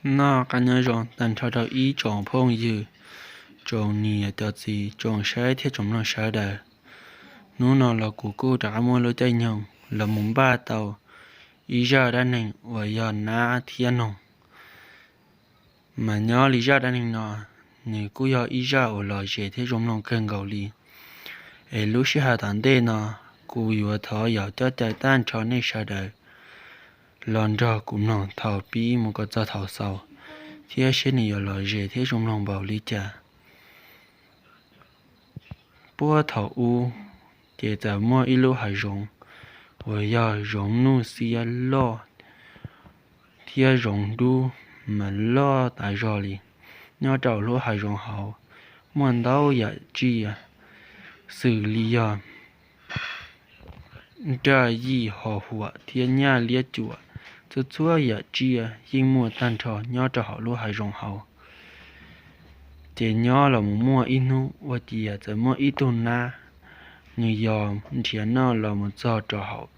Noj qab nyob zoo tag nrho rau ib tsoom phooj ywg, tsoom niam tsoom txiv, tsoom saib thiab tsoom mloog sawv daws. Hnub no los kuv kuj rov qab muaj lub caij nyoog los mus npaj tau ib zaj dab neeg uas yog nab thiab noog. Mas nyob li zaj dab neeg no, nws kuj yog ib zaj uas lom zem thiab zoo mloog kawg nkaus li. Es lub sij hawm tom ntej no, kuv yuav thov yaum coj caw tag nrho nej sawv daws los nrog kuv mloog thaum pib mus kom txog thaum xaus, thiab seb nws yuav lom zem thiab zoo mloog npaum li cas. Puag thaum ub, ces txawm muaj ib lub hav zoov uas yog zoov nuj xiab loj thiab zoov dub mas loj tas zog li. Nyob rau lub hav zoov hauv muaj ntau yam tsiaj, xws li yog nraj yij, ho huam thiab nyaj liab cuam, txhua txhua yam tsiaj yeej muaj tag nrho nyob rau hauv lub hav zoov hauv. Ces nyob los mus muaj ib hnub ua ciav txawm muaj ib tug nab, nws yog nrhiav noj los mus txog rau hauv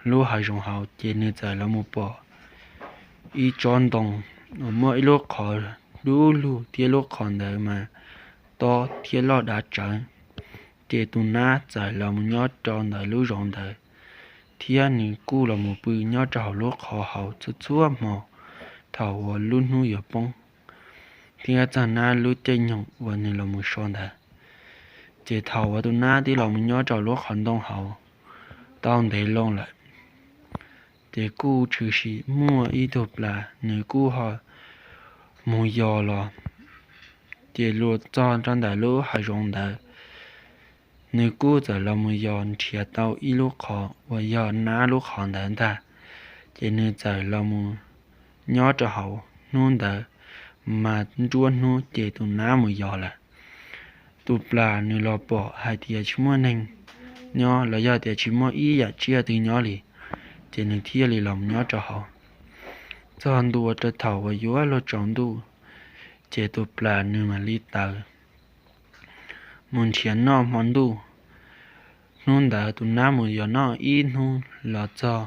lub hav zoov hauv, ces nws txawm los mus pom ib tsob ntoo uas muaj ib lub qhov dub lug thiab lub qhov ntawd mas tob thiab loj dav tsawv. Ces tus nab txawm los mus nyob rau ntawm lub zoov ntawd, thiab nws kuj los mus pw nyob rau hauv lub qhov hauv txhua txhua hmo thaum uas lub hnub yuav poob, thiab txog nab lub caij nyoog uas nws los mus so ntawd. Ces thaum uas tus nab twb los mus nyob rau lub qhov ntoo hauv tau ntev loo lawm, ces kuj tshwm sim muaj ib tug plas nws kuj ho mus yos los. Ces los txog rau ntawm lub hav zoov ntawd, nws kuj txawm los mus yos nrhiav tau ib lub qhov uas yog nab lub qhov ntawd ntag. Ces nws txawm los mus nyob rau hauv. Hnub ntawd mas nruab hnub ces tus nab mus yos lawm. Tus plas nws los pom hais tias tsis muaj neeg nyob los yog tias tsis muaj ib yam tsiaj twg nyob li, ces nws thiaj li los mus nyob rau hauv. Txog ntua rau thaum uas yuav luag tsaus ntuj, ces tus plas nws mam li tawm mus nrhiav noj hmo ntuj. Hnub ntawd tus nab mus yos noj ib hnub los txog,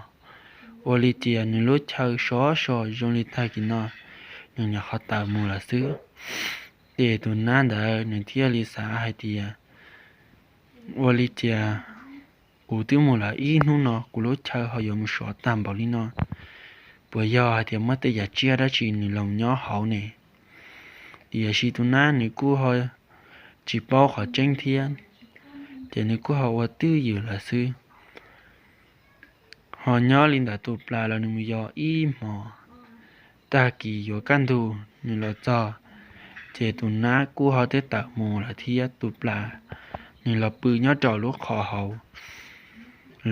ua li cas nws lub chaw sov so zoo li tag kis no nws nyuam qhuav tawm mus lawm xwb. Ces tus nab ntawd nws thiaj li xav hais tias, ua li cas kuv twb mus lawm ib hnub no kuv lub chaw ho yuav mus sov tag npaum li no? Puas yog hais tias muaj tej yam tsiaj dab tsi nws los nyob hauv ne? Tiam sis tus nab nws kuj ho tsis paub qhov tseeb thiab, ces nws kuj ho ua twj ywm lawm xwb. Ho nyob li ntawd tus plas los nws mus yos ib hmos, tag kis yuav kaj ntug nws los txog, ces tus nab kuj ho twb tawm mus lawm thiab. Tus plas nws los pw nyob rau lub qhov hauv,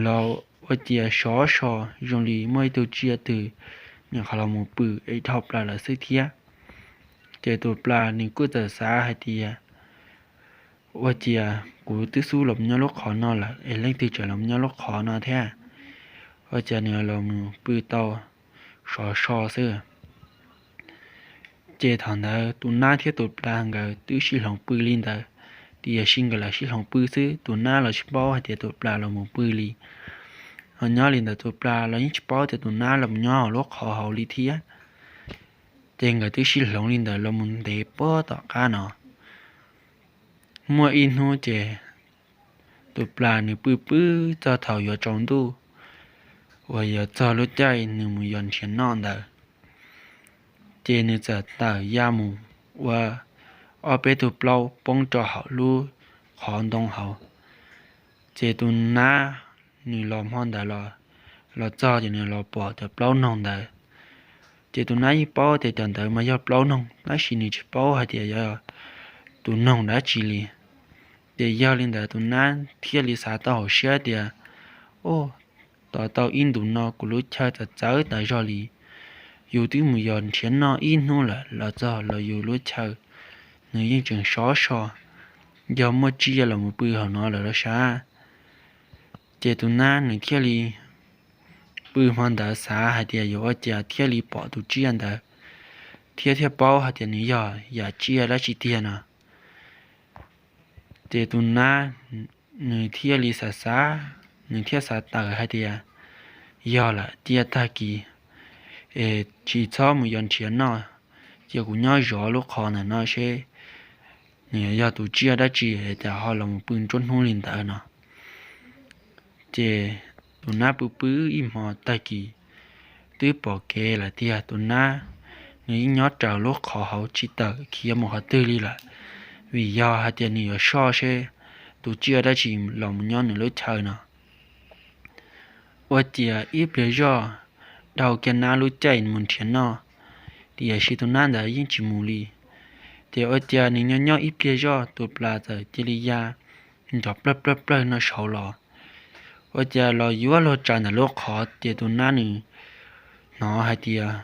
los ua ciav sov so zoo li muaj ib tug tsiaj twg nyuam qhuav los mus pw es dhau plaws lawm xwb thiab. Ces tus plas nws kuj txawm xav hais tias, ua ciav kuv twb xub los nyob lub qhov no lawm es leej twg tseem los nyob lub qhov no thiab? Ua cas nws los mus pw tau sov so xwb? Ces thaum ntawd tus nab thiab tus plas nkawd twb sib hloov pw li ntawd, tiam sis nkawd lam sib hloov pw xwb, tus nab los tsis paub hais tias tus plas los mus pw li. Ho nyob li ntawd tus plas los yeej tsis paub tias tus nab los mus nyob hauv lub qhov hauv li thiab. Ces nkawd twb sib hloov li ntawd los mus ntev puag tom qab no. Muaj ib hnub ces tus plas nws pw pw txog thaum yuav tsaus ntuj uas yuav txog lub caij nws mus yos nrhiav noj ntawd, ces nws txawm tawm ya mus ua ob peb tug plaub poob rau hauv lub qhov ntoo hauv. Ces tus nab nws los hmo ntawd los, los txog ces nws los pom cov plaub noog ntawd. Ces tus nab yeej paub tias cov ntawd mas yog plaub noog, tab sis nws tsis paub hais tias yog tus noog dab tsi li. Ces yog li ntawd tus nab thiaj li xav tau hauv siab tias, o, tos tau ib ntus no kuv lub chaw txawv txawv tas zog li. Yus twb mus yos nrhiav noj ib hnub lawm los txog los yus lub chaw nws yeej tseem sov so, yog muaj tsiaj los mus pw hauv no lawm los sav. Ces tus nab nws thiaj li pw hmo ntawd xav hais tias yuav ua cas thiaj li pom tus tsiaj ntawd, thiab thiaj paub hais tias nws yog yam tsiaj dab tsi tiag no. Ces tus nab nws thiaj li xav xav, nws thiaj xav tawm hais tias, yog lawm, cia tag kis es tsis txhob mus yuav nrhiav noj, cia kuv nyob zov lub qhov ntawm no seb nws yog tus tsiaj dab tsi es ho los mus pw nruab hnub li ntawd no. Ces tus nab pw pw ib hmo tag kis, twb pom kev lawm tiag, tus nab nws yeej nyob raws lub qhov hauv tsis tawm khiav mus qhov twg li lawm, vim yog hais tias nws yuav soj seb tus tsiaj dab tsi los mus nyob nws lub chaw no. Ua ciav ib pliag zoj dhau kiag nab lub caij mus nrhiav noj, tiam sis tus nab ntawd yeej tsis mus li. Ces ua ciav nws nyob nyob ib pliag zoj tus plas txawm cia li ya nrov plawg plawg plawg no saud los. Ua ciav los yuav luag tsaws ntawm lub qhov, ces tus nab nws hnov hais tias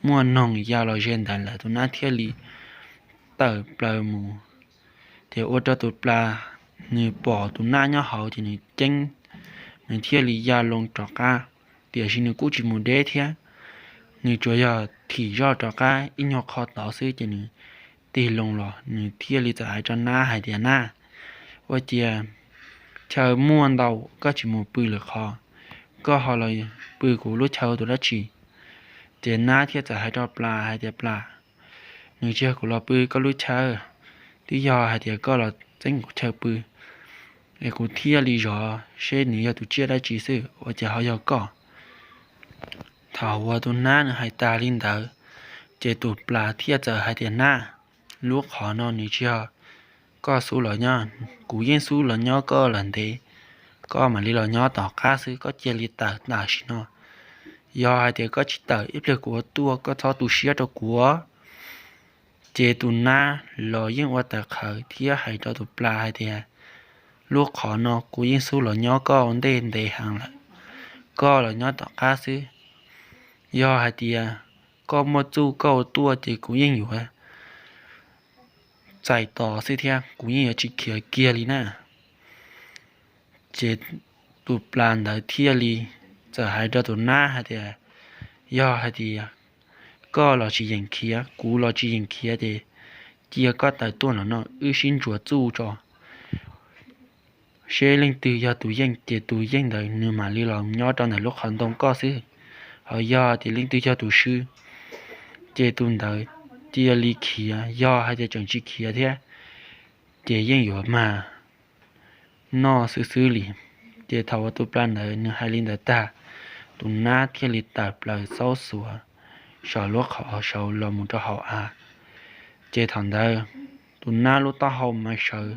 muaj noog ya los ze ntawd lawm, tus nab thiaj li tawm plaws mus. Ces ua rau tus plas nws pom tus nab nyob hauv ces nws ceeb, nws thiaj li ya loo rov qab, tiam sis nws kuj tsis mus deb thiab, nws tsuas yog thim zoj rov qab ib nyuag qho tod xwb ces nws tig loo los nws thiaj li txawm hais rau nab hais tias, Nab, ua ciav chaw muaj ntau, koj tsis mus pw lwm qhov, koj ho los pw kuv lub chaw ua dab tsi? Ces nab thiaj txawm hais rau plas hais tias, Plas, nws tsis yog kuv los pw koj lub chaw, twb yog hais tias koj los txeeb kuv chaw pw es kuv thiaj li zov seb nws yog tus tsiaj dab tsi xwb, ua cas ho yog koj? Thaum uas tus nab nws hais tas li ntawd, ces tus plas thiaj txawm hais tias, Nab, lub qhov no nws tsis yog koj xub los nyob, kuv yeej xub los nyob koj lawm ntev, koj mam li los nyob tom qab xwb, koj cia li tawm tam sim no. Yog hais tias koj tsis tawm ib pliag kuv yuav tuaj, koj txhob tu siab rau kuv. Ces tus nab los yeej ua tawv qhawv thiab hais rau tus plas hais tias, Lub qhov no kuv yeej xub los nyob koj ua ntej ntev heev lawm, koj los nyob tom qab xwb. Yog hais tias koj muaj txuj koj ua tuaj ces kuv yeej yuav txais tos xwb thiab kuv yeej yuav tsis khiav kiag li na. Ces tus plas ntawd thiaj li txawm hais rau tus nab hais tias, Yog hais tias koj los tsis yeem khiav, kuv los tsis yeem khiav ces cia koj tawm tuaj los no wb sib ntsuas txuj tso, seb leej twg yog tus yeej ces tus yeej ntawd nws mam li los nyob rau ntawm lub qhov ntoo koj xwb. Ho yog tias leej twg yog tus swb, ces tus ntawd cia li khiav, yog hais tias tseem tsis khiav thiab ces yeej yuav mag noj xwb xwb li. Ces thaum uas tus plas ntawd nws hais li ntawd tag, tus nab thiaj li tawm plaws xaub xuav saum lub qhov saud los mus rau hauv av. Ces thaum ntawd tus nab lub taub hau mas sawv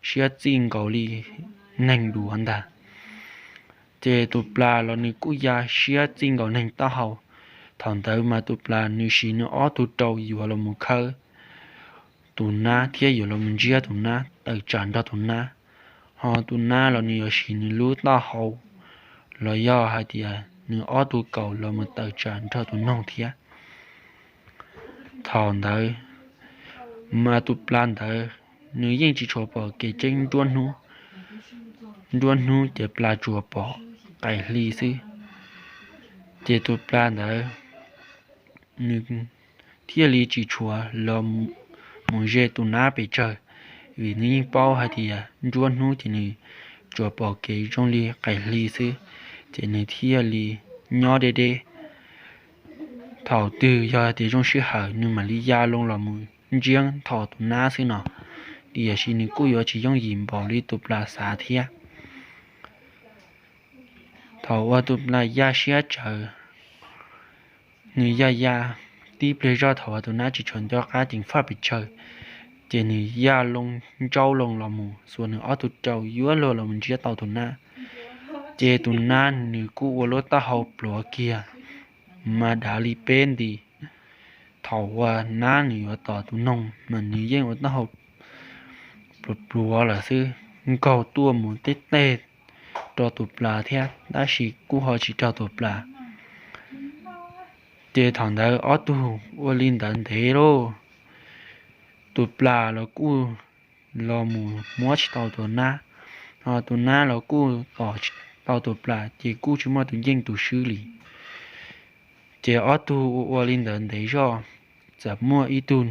siab txij nkaus li neeg duav ntag. Ces tus plas los nws kuj ya siab txij nkaus neeg taub hau. Thaum ntawd mas tus plas nws siv nws ob tug rau yuav los mus khawb tus nab thiab yuav los mus ntsiab tus nab tawm tsam nrog tus nab. Ho tus nab los nws yuav siv nws lub taub hau los yog hais tias nws ob tug kaus los mus tawm tsam nrog tus noog thiab. Thaum ntawd mas tus plas ntawd nws yeej tsis tshua pom kev tseeb nruab hnub, nruab hnub ces plas tsuas pom qaim hli xwb. Ces tus plas ntawd nws thiaj li tsis tshua los mus ze tus nab pes tsawg, vim nws yeej paub hais tias nruab hnub ces nws tsuas pom kev zoo li qaim hli xwb, ces nws thiaj li nyob deb deb. Thaum twg yog tias zoo sij hawm nws mam li ya loo los mus ntsiab nthos tus nab xwb no, tiam sis nws kuj yuav tsis yooj yim npaum li tus plas xav thiab. Thaum uas tus plas ya siab tsawv, nws ya ya tib pliag zoj thaum uas tus nab tsis tshua nco qab ceev faj pes tsawg, ces nws ya loo ntsaub loo los mus xuas nws ob tug rau yuav luag los mus ntsiab tau tus nab. Ces tus nab nws kuj ua lub taub hau pluav kiag mas dav li peb nti. Thaum uas nab nws yuav tom tus noog mas nws yeej ua taub hau pluav pluav lawm xwb, nkaug tuaj mus teb teg rau tus plas thiab tab sis kuj ho tsis raug tus plas. Ces thaum ntawd ob tug ua li ntawd ntev lauj, tus plas los kuj los mus muab tsis tau tus nab, ho tus nab los kuj tom tsis tau tus plas, ces kuj tsis muaj tus yeej tus swb li. Ces ob tug ua ua li ntawd ntev zoj, txawm muaj ib tug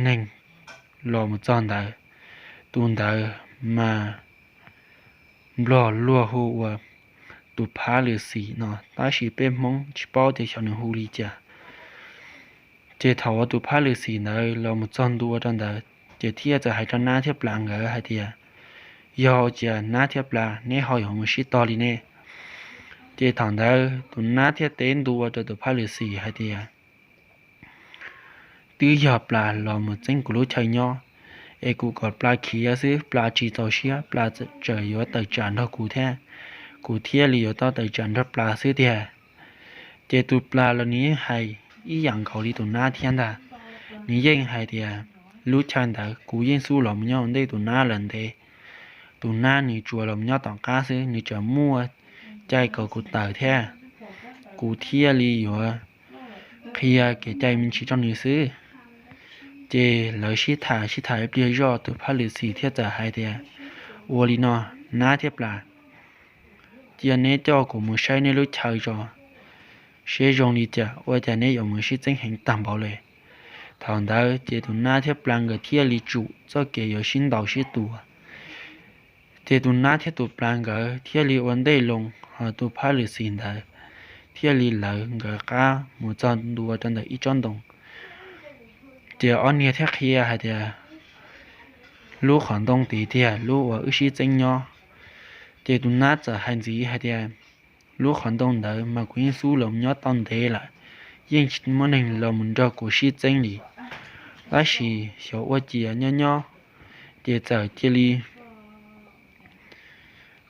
neeg los mus txog ntawd. Tus ntawd mas nplog luag hu ua tus phab lwm xim no, tab sis peb Hmoob tsis paub tias xyov nws hu li cas. Ces thaum uas tus phab lwm xim ntawd los mus txog ntua rau ntawd, ces thiaj txawm hais rau nab thiab plas nkawd hais tias, yog ua cas nab thiab plas neb ho yuav mus sib tog li ne? Ces thaum ntawd tus nab thiaj teb ntua rau tus phab lwm xim hais tias, twb yog plas los mus txeeb kuv lub chaw nyob, es kuv kom plas khiav xwb, plas tsis txaus siab, plas tseem yuav tawm tsam nrog kuv thiab, kuv thiaj li yuav tau tawm tsam nrog plas xwb tiag. Ces tus plas los nws yeej hais ib yam nkaus li tus nab thiab ntag. Nws yeej hais tias, lub chaw ntawd kuv yeej xub los mus nyob ua ntej tus nab lawm ntev. Tus nab nws tsuas los mus nyob tom qab xwb, nws tseem muaj cai kom kuv tawm thiab, kuv thiaj li yuav qhia kev cai me ntsis rau nws xwb. Ces lawv sib tham sib tham ib pliag zoj, tus phab lwm xim thiaj txawm hais tias, ua li no, nab thiab plas, cia neb coj kuv mus saib neb lub chaw tso, seb zoo li cas ua cas neb yuav mus sib txeeb heev tag npaum li. Thaum ntawd ces tus nab thiab plas nkawd thiaj li tsum txoj kev yuav sib ntaus sib tua. Ces tus nab thiab tus plas nkawd thiaj li ua ntej loo, ho tus phab lwm xim ntawd thiaj li lawv nkawd qab mus txog ntua rau ntawm ib tsob ntoo. Ces ob niag thiaj qhia hais tias, lub qhov ntoo tid tiag lub uas wb sib txeeb nyob. Ces tus nab txawm hais ntxiv hais tias, lub qhov ntoo ntawd mas kuv yeej xub los nyob tau ntev lawm, yeej tsis muaj neeg los mus nrog kuv sib txeeb li. Tab sis xyov ua cas nyob nyob, ces txawm cia li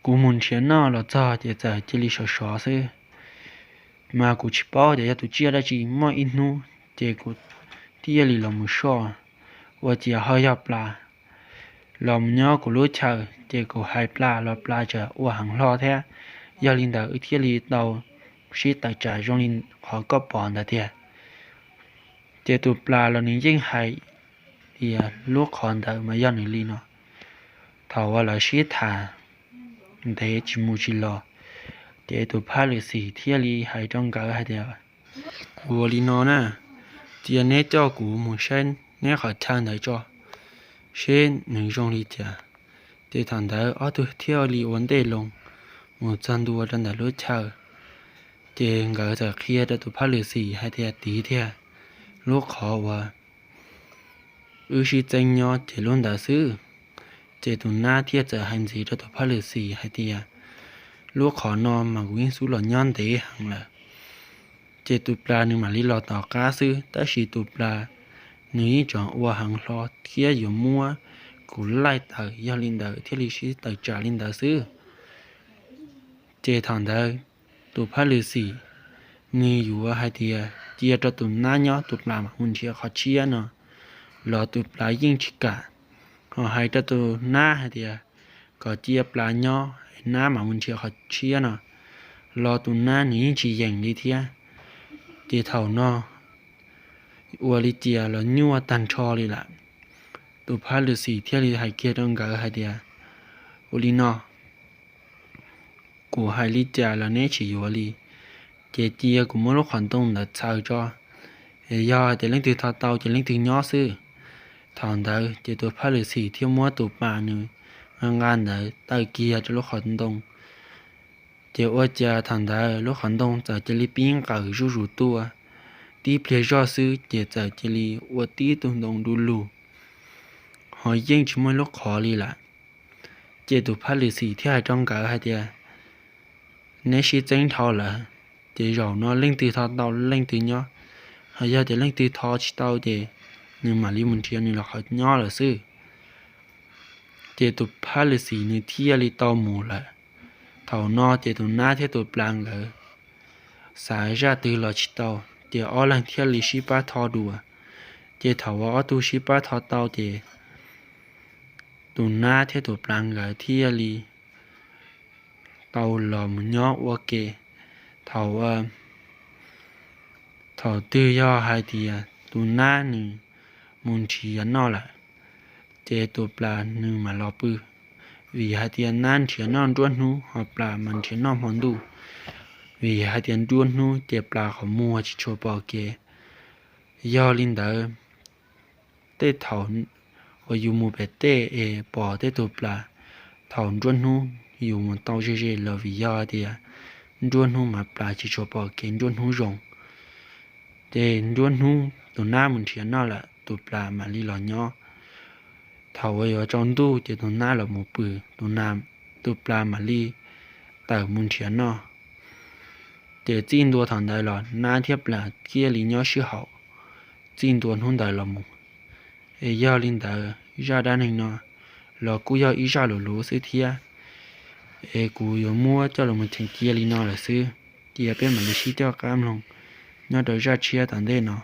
kuv mus nrhiav noj los txog ces txawm cia li sov sov xwb. Mas kuv tsis paub tias yog tus tsiaj dab tsi, muaj ib hnub ces kuv thiaj li los mus soj, ua cas ho yog plas los mus nyob kuv lub chaw, ces kuv hais plas los plas tseem ua heev hlo thiab. Yog li ntawd wb thiaj li tau sib tawm tsam zoo li qhov koj pom ntawd tiag. Ces tus plas los nws yeej hais tias lub qhov ntawd mas yog nws li no. Thaum uas lawv sib tham ntev tsis mus tsis los, ces tus phab lwm xim thiaj li hais rau nkawd hais tias, ua li no na, cia neb coj kuv mus saib neb qhov chaw ntawd tso, seb nws zoo li cas. Ces thaum ntawd ob tug thiaj li ua ntej loo mus txog ntua rau ntawm lub chaw. Ces nkawd txawm qhia rau tus phab lwm xim hais tias, tid tiag, lub qhov uas wb sib txeeb nyob ces lub ntawd xwb. Ces tus nab thiaj txawm hais ntxiv rau tus phab lwm xim hais tias, lub qhov no mas kuv yeej xub los nyob ntev heev lawm. Ces tus plas nws mam li los tom qab xwb, tab sis tus plas nws yeej tseem ua heev hlo thiab yuav muab kuv laij tawm, yog li ntawd thiaj li sib tawm tsam li ntawd xwb. Ces thaum ntawd tus phab lwm xim nws yuav hais tias cia rau tus nab nyob, tus plas mam mus nrhiav qhov tshiab no, los tus plas yeej tsis kam. Ho hais rau tus nab hais tias kom cia plas nyob, nab mam mus nrhiav qhov tshiab no, los tus nab nws yeej tsis yeem li thiab. Ces thaum no ua li cas los nyuaj tag nrho li lawm. Tus phab lwm xim thiaj li hais kiag rau nkawd hais tias, ua li no, kuv hais li cas los neb tsis yuav li, ces cia kuv muab lub qhov ntoo ntawd txhaws tso, es yog tias leej twg tho tau ces leej twg nyob xwb. Thaum ntawd ces tus phab lwm xim thiaj muab tus plas nws nqa nqa ntawd tawm kiag rau lub qhov ntoo. Ces ua cas thaum ntawd lub qhov ntoo txawm cia li pib nqawm zuj zus tuaj. Tib pliag zoj xwb ces txawm cia li ua tib tug ntoo du lug, ho yeej tsis muaj ib lub qhov li lawm. Ces tus phab lwm xim thiaj hais rau nkawd hais tias, neb sib txeeb dhau lawm, ces zaum no leej twg tho tau leej twg nyob, ho yog tias leej twg tho tsis tau ces nws mam li mus nrhiav nws los qhov nyob lawm xwb. Ces tus phab lwm xim nws thiaj li tau mus lawm. Thaum no ces tus nab thiab tus plas nkawd xav zaj twg los tsis tau, ces ob leeg thiaj li sib pab tho dua. Ces thaum uas ob tug sib pab tho tau ces tus nab thiab tus plas nkawd thiaj li tau los mus nyob ua ke. Thaum, thaum twg yog hais tias tus nab nws mus nrhiav noj lawm, ces tus plas nws mam los pw. Vim hais tias nab nrhiav noj nruab hnub ho plas mas nrhiav noj hmo ntuj. Vim hais tias nruab hnub ces plas qhov muag tsis tshua pom kev. Yog li ntawd, tej thaum uas yus mus pem tej es pom tej tug plas, thaum nruab hnub yus mus tau ze ze lawm vim yog hais tias nruab hnub mas plas tsis tshua pom kev nruab hnub zoo. Ces nruab hnub tus nab mus nrhiav noj lawm, tus plas mam li los nyob. Thaum uas yuav tsaus ntuj ces tus nab los mus pw, tus, tus plas mam li tawm mus nrhiav noj. Ces txij ntua thaum ntawd los nab thiab plas thiaj li nyob sib haum txij ntua hnub ntawd los mus. Es yog li ntawd zaj dab neeg no los kuj yog ib zaj luv luv xwb thiab, es kuv yuav muab coj los mus cheem cia li no lawm xwb. Cia peb mam li sib coj qab mloog nyob rau zaj tshiab tom ntej no.